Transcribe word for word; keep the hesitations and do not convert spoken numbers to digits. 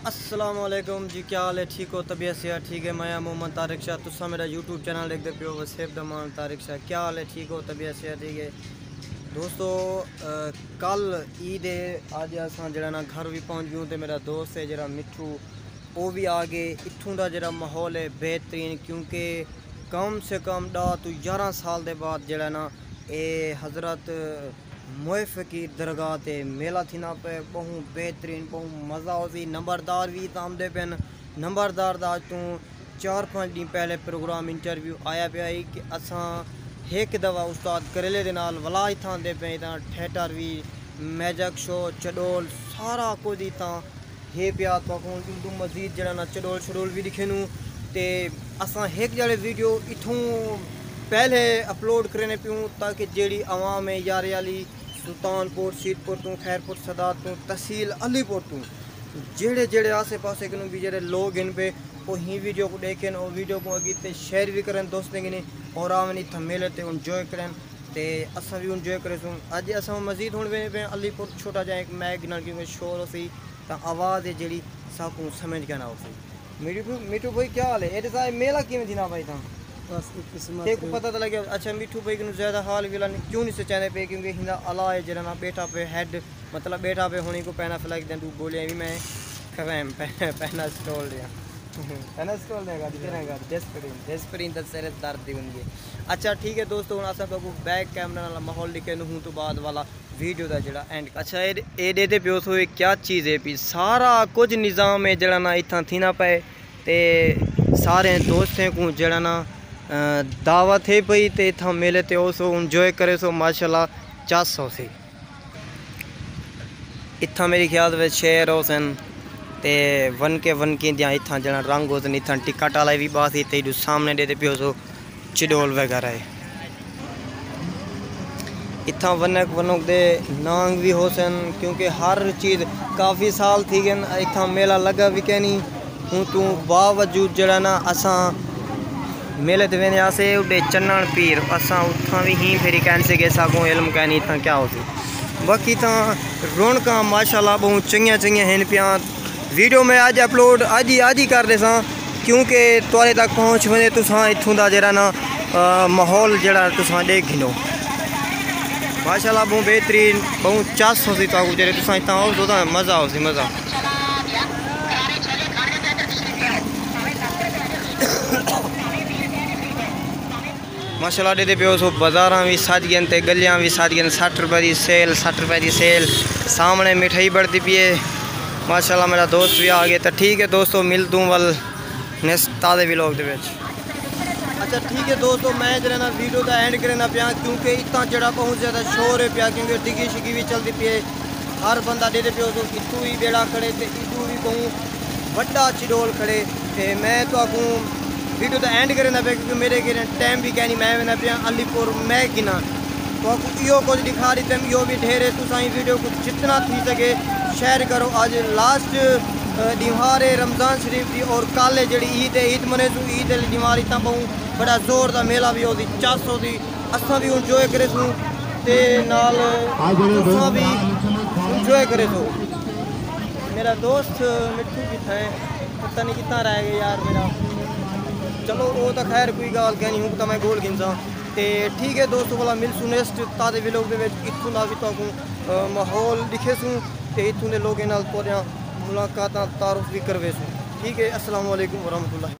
السلام علیکم جی، کیا حال ہے؟ ٹھیک ہو؟ طبیعت صحت ٹھیک ہے؟ میں محمد طارق شاہ، تساں میرا یوٹیوب چینل ݙیکھدے پیو وسیب دمان طارق شاہ۔ کیا حال ہے؟ ٹھیک ہو؟ طبیعت صحت ٹھیک ہے؟ دوستو، کل عید ہے، اڄ اساں جڑا نا گھر وی پہنچ ڳیوں تے میرا دوست ہے جڑا مٹھو، او وی آ ڳئے۔ اتھوں دا جڑا ماحول ہے بہترین، کیونکہ کم سے کم ݙاہ توں یارہاں سال دے بعد جڑا نا اے حضرت موئے فقیر درگاہ تے میلہ تھیندا پئے۔ ٻہوں بہترین، ٻہوں مزہ ہوسی۔ نمبردار وی اتھاں آمدے پئن۔ نمبردار دا اڄ توں چار پنج ݙینھ پہلے پروگرام، انٹرویو آیا پیا ہئی کہ اساں ہک دفعہ استاد کریلے دے نال ولا اتھاں آندے پئے، اتھاں تھیٹر وی، میجک شو، چڈول، سارا کجھ اتھاں ہے پیا۔ تہاکوں اردو مزید جڑا نا چڈول شڈول وی ݙکھینوں۔ تے اساں ہک جڑے ویڈیو اتھوں پہلے اپلوڈ کرینے پیوں، تاکہ جیڑھی عوام ہے یارے والی، سلطان پور، سید پور توں، خیر پور صداد توں، تحصیل علی پور توں، جیڑھے جیڑھے آسے پاسے کنوں بھی جیڑھے لوگ ہن پے، او ہی ویڈیو کوں ݙیکھن، او ویڈیو کوں اڳی تے شیئر وی کرن دوستیں کنیں، اور آون اتھاں میلے تے انجوائے کرن۔ تے اساں وی انجوائے کریسوں۔ اڄ اساں مزید ہݨ ویندے پئے علی پور، چھوٹا جیہا ہک مائیک گھنݨ، کیونکہ شور ہوسی تاں آواز ہے جیڑھی ساکوں سمجھ کائنا ہوسی۔ میٹھو، میٹھو بھائی، کیا حال ہے؟ اے ݙسا، اے میلہ کیویں تھیندا پئے اتھاں؟ بس، ایک قسمت تیکوں ہے۔ پتہ تاں لڳیا۔ اچھا، میٹھو بھائی کنوں زیادہ حال ویلا نہیں، کیوں نہیں سچائیندے پئے؟ کیونکہ ہیندا الا ہے جیڑھا نا ٻیٹھا پئے ہیڈ، مطلب ٻیٹھا پئے، ہݨ اینکوں پیناسفلائن دیاں ݙو گولیاں وی میں کھویم، پیناسٹول دیاں۔ پیناسٹول دیاں گالی، کیڑھا گالی؟ ڈیسپرین، ڈیسپرین تاں سر درد دی ہوندی ہے۔ اچھا ٹھیک ہے دوستو، ہݨ اساں تہاکوں بیک کیمرے نال ماحول ݙکھینوں، ہوں توں بعد والا ویڈیو دا جیڑھا اینڈ۔ اچھا، اے، اے ݙیہدے پیو سو، اے کیا چیز ہے پئی؟ سارا کجھ نظام ہے جیڑھا نا اتھاں تھیندا پئے، تے سارے دوستیں کوں جیڑھا نا، آ، دعوت ہے پئی، تے اتھاں میلے تے اوسو، انجوائے کریسو، ماشاءاللہ چس ہوسی۔ اتھاں میرے خیال وچ شیر ہوسن، تے ونکے ونکیں دیاں اتھاں جیڑھا رنگ ہوسن، اتھاں ٹکٹ والا وی ٻہسی، تے ایݙو سامݨے ݙیہدے پیو سو، چڈول وغیرہ ہے۔ اتھاں ونک ونک دے نانگ وی ہوسن، کیونکہ ہر چیز، کافی سال تھی ڳئن اتھاں میلہ لڳا وی کینی۔ اوں توں باوجود جیڑھا نا اساں میلے تے ویندے ہاسے اݙے چنݨ پیر، اساں اتھاں وی ہیں پھیری کائنسے کہ ساکوں علم کائنی اتھاں کیا ہوسی۔ باقی تاں رونقاں ماشاءاللہ ٻہوں چنڳیاں چنڳیاں ہن پیاں۔ ویڈیو میں اڄ اپلوڈ اڄ ہی، اڄ ہی کر ݙیساں، کیونکہ تہاݙے تک پہنچ ونڄے، تساں اتھوں دا جیڑھا نا، آ، ماحول جیڑھا تساں ݙیکھ گھنو۔ ماشاءاللہ ٻہوں بہترین، ٻہوں چس ہوسی تہاکوں، جیڑھے تساں اتھاں آؤ تاں مزہ ہوسی، مزہ۔ ماشاءاللہ ݙیہدے پیو سو، بازاراں وی سج ڳئن تے ڳلیاں وی سج ڳئن۔ سٹھ روپے دی سیل، سٹھ روپے دی سیل۔ سامݨے مٹھائی بݨدی پئی ہے۔ ماشاءاللہ میرا دوست وی آ ڳئے۔ تاں ٹھیک ہے دوستو، ملدوں ول نیکسٹ تازے ولاگ دے وچ۔ اچھا ٹھیک ہے دوستو، میں جیڑھا نا ویڈیو دا اینڈ کریندا پیاں، کیونکہ اتھاں جیڑھا ٻہوں زیادہ شور ہے پیا، کیونکہ ڈگی شگی وی چلدی پئی ہے۔ ہر بندہ ݙیہدے پیو سو، اتھوں وی ٻیڑا کھڑے تے ایݙو وی ٻہوں وݙا چڈول کھڑے۔ تے میں تہاکوں ویڈیو دا اینڈ کریندا پیا، کیونکہ میݙے کیرے ٹائم وی کینی، میں ویندا پیاں علی پور مائیک گھنݨ۔ تہاکوں ایہو کجھ ݙکھا ݙتم، ایہو وی ڈھیر ہے۔ تساں ایں ویڈیو کوں جتنا تھی سڳے شیئر کرو۔ اڄ لاسٹ، آ، ݙینہوار ہے رمضان شریف دی، اور کل ہے جیڑھی عید ہے، عید منیسوں۔ عید آلی ݙینہوار اتھاں ٻہوں وݙا زور دا میلہ وی ہوسی، چس ہوسی۔ اساں وی انجوائے کریسوں تے نال تساں وی انجوائے کریسو۔ میرا دوست مٹھو کتھاں ہے؟ پتہ نہیں کتھاں رہ ڳئے یار میرا۔ چلو، او تاں خیر کوئی ڳالھ کینی، ہݨ تاں میں ڳول گھنساں۔ تے ٹھیک ہے دوستو، ولا ملسوں نیکسٹ تازے ولاگ دے وچ۔ اتھوں دا وی تہاکوں، آ، ماحول ݙکھیسوں تے اتھوں دے لوکیں نال تہاݙیاں ملاقاتاں، تعارف وی کرویسوں۔ ٹھیک ہے، السلام علیکم ورحمۃ اللہ۔